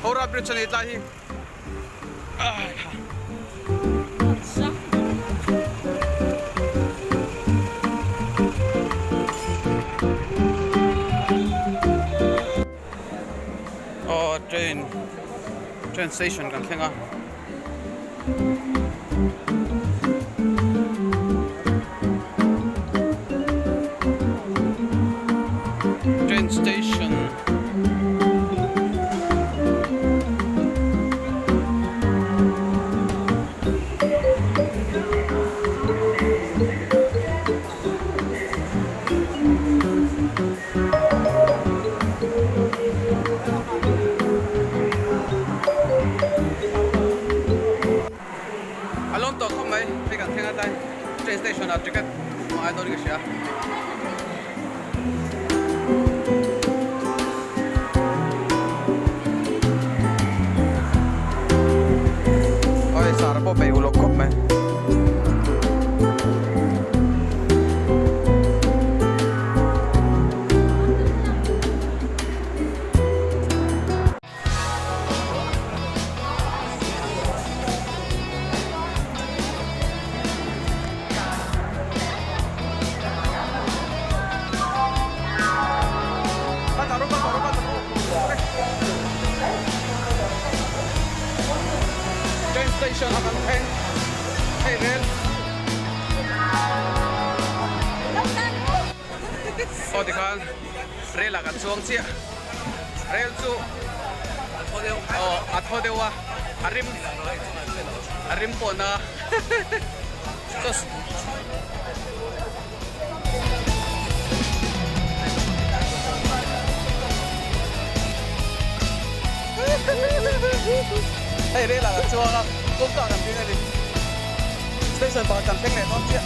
Howrah Bridge a ni tlai hi. Aw train train station kan thleng a. Train station A lawm tawh khawp mai hei kan thleng atlai train station ah ticket a ngai dawn in ka hria. Oi sar pawh bei ulawk khawp mai. Train station a kan thleng hei rel. Aw tikhan rel ah kan chuang chiah rel chu aw a thaw deuh a a rim a rim pawh na hei rel ah kan chuang a kawngka kan ding a ni station pakhat kan thleng leh dawn chiah.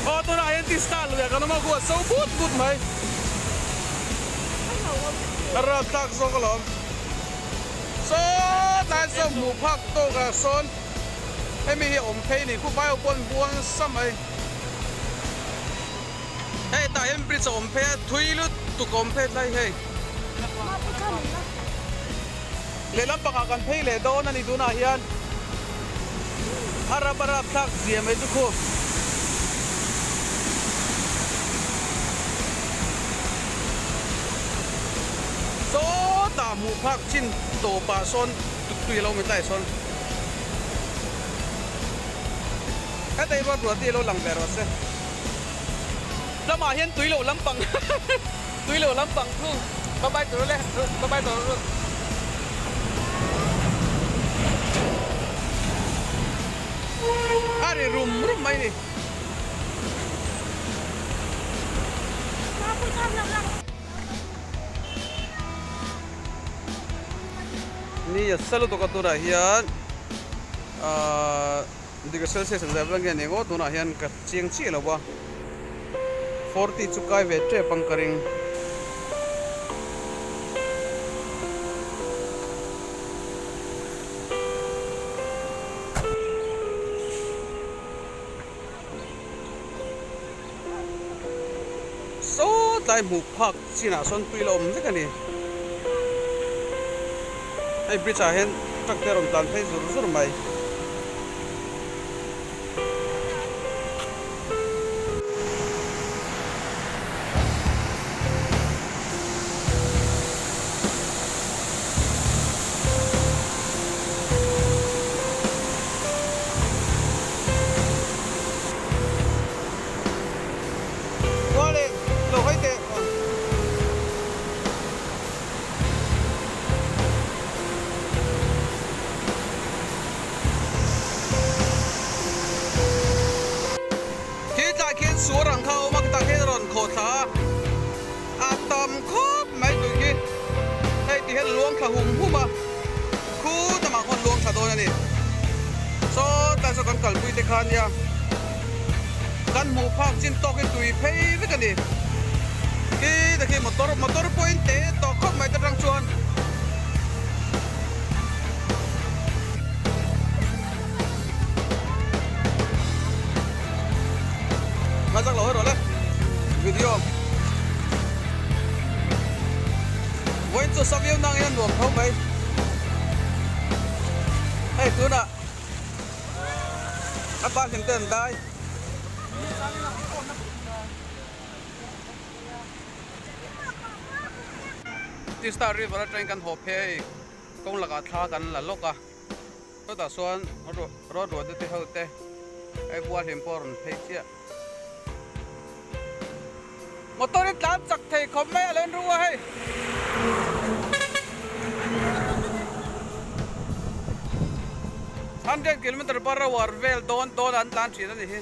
Aw tunah hian tista lui ah kan awm a huat so but but mai a rap tlak zawk alawm saw tlai saw hmuh phak tawk ah sawn hemi hi a awm phei ni khu vai ho pawh an buang nasa mai. Hei tah hian bridge a awm phei a, thui lutuk a awm phei tlai hei. Lehlam pakah kan phei leh dawn a ni tunah hian a rap a rap thlak zia mai chu khu. Sawtah hmuh phak chin tawpah sawn tui a lo awm tlai sawn. Heta hi ruat ruat hi a lo lang ve rawh se. Lamah hian tui loh lampang tui loh lampang thung bye bye tur le bye bye tur a ri rum rum mai ni. Ni a sa lutuk a tunah hian ahh. Degree Celsius ang zai vang nge ni ngawt tunah hian ka chiang chiah lo a, 40 chu kai ve tep ang ka ring. Saw tlai hmuh phak chinah sawn tui la awm vek a ni. Hei bridge ah hian truck te a rawn tlan phei zur zur mai. Kuale lo hawi teh. thla hum hum a, khu tamah khawn luang thla dawn a ni. Sawtlai saw kan kalpui te kha ania kan hmuh phak chin tawkin tui phei vek a ni. Khi te khi motor motor pawhin te tawh khawp mai te tang chuan. Ngazak lo erawh le video vawiin chu saviau nang hian nuam tho mai hei tunah a pa hlim te an dai. Tista River atangin kan haw phei kawng lakah thla kan la lawk a. Chutah chuan road ruah te ho te hei bual hlim pawh a rawn phei chiah. Motor hi tlan chak thei khawp mai a lo in ru a hei. Hundred kilometer per hour vel dawn dawn an tlan thin a ni hi.